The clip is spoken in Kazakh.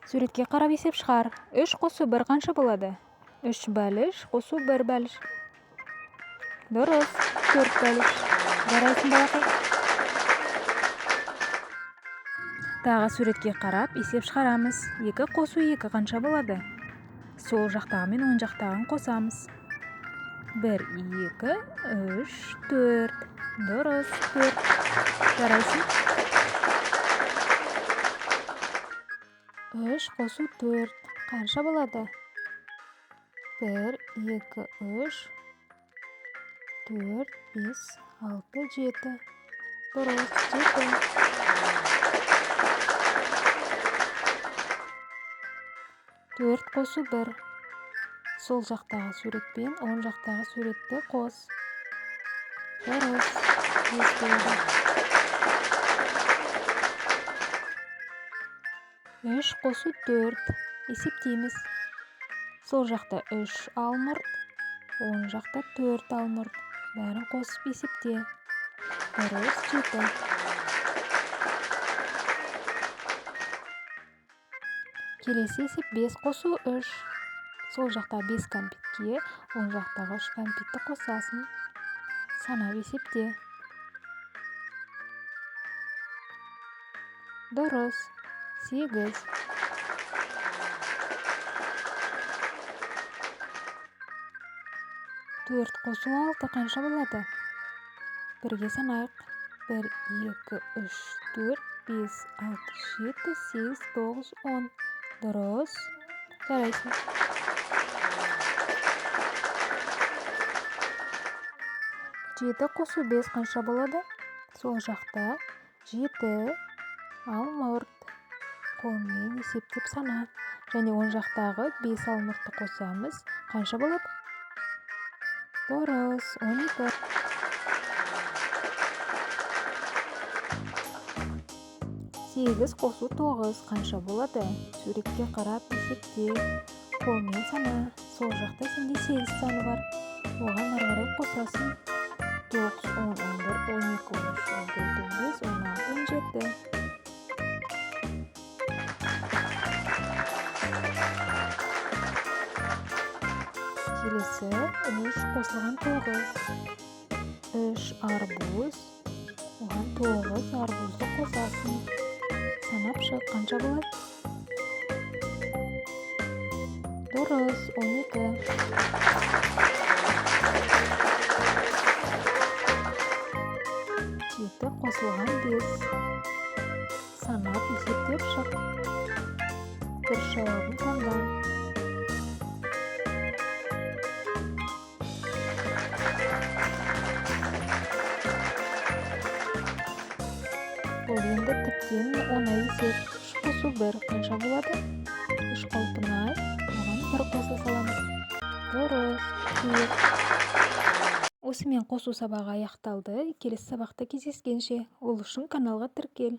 Суретке қарап есеп шығар. 3 қосу 1 қанша болады? 3 бәліш қосу 1 бәліш. Дұрыс, 4 бәліш. Жарайсың, балақай. Тағы суретке қарап есеп шығарамыз. 2 қосу 2 қанша болады? Сол жақтағы мен оң жақтағын қосамыз. 1, 2, 3, 4. Дұрыс, 4. Жарайсың. 3 қосу 4 қанша болады? 1, 2, 3, 4, 5, 6, 7. Дұрыс, 7. 4 қосу 1. Сол жақтағы суретпен оң жақтағы суретті қос. Дұрыс, 5 болады. 3 қосу 4. Есептейміз. Сол жақта 3 алмұрт, оң жақта 4 алмұрт. Бәрін қосып есепте. Дұрыс, 7. Келесі есеп 5 қосу 3. Сол жақта 5 кәмпитке, оң жақтағы 3 кәмпитті қосасың. Санап есепте. Дұрыс, 8. 4 қосу 6 қанша болады? Бірге санайық. 1, 2, 3, 4, 5, 6, 7, 8, 9, 10. Дұрыс. Жарайсың. 7 қосу 5 қанша болады? Сол жақта 7 алмұрт. Қолмен есептеп сана. Және оң жақтағы 5 алмұртты қосамыз. Қанша болады? Дұрыс, 12. 8 қосу 9 қанша болады? Суретке қарап есепте. Қолмен сана. Сол жақта сенде 8 саны бар. Оған ары қарай қосасың. 9, 10, 11, 12, 13, 14, 15, 16, 17. Келесі 3 қосылған 9. 3 арбуз, оған 9 арбузды қосасың. Санап шық, қанша болады? Дұрыс, 12. 7 қосылған 5. Санап есептеп шық. Дұрыс жауабын таңда. Бұл енді тіптен оңай есеп. 3 қосу 1 қанша болады? 3 құлпынай, оған 1 қоса саламыз. Дұрыс, 4. Осымен қосу сабағы аяқталды. Келесі сабақта кездескенше. Ол үшін каналға тіркел.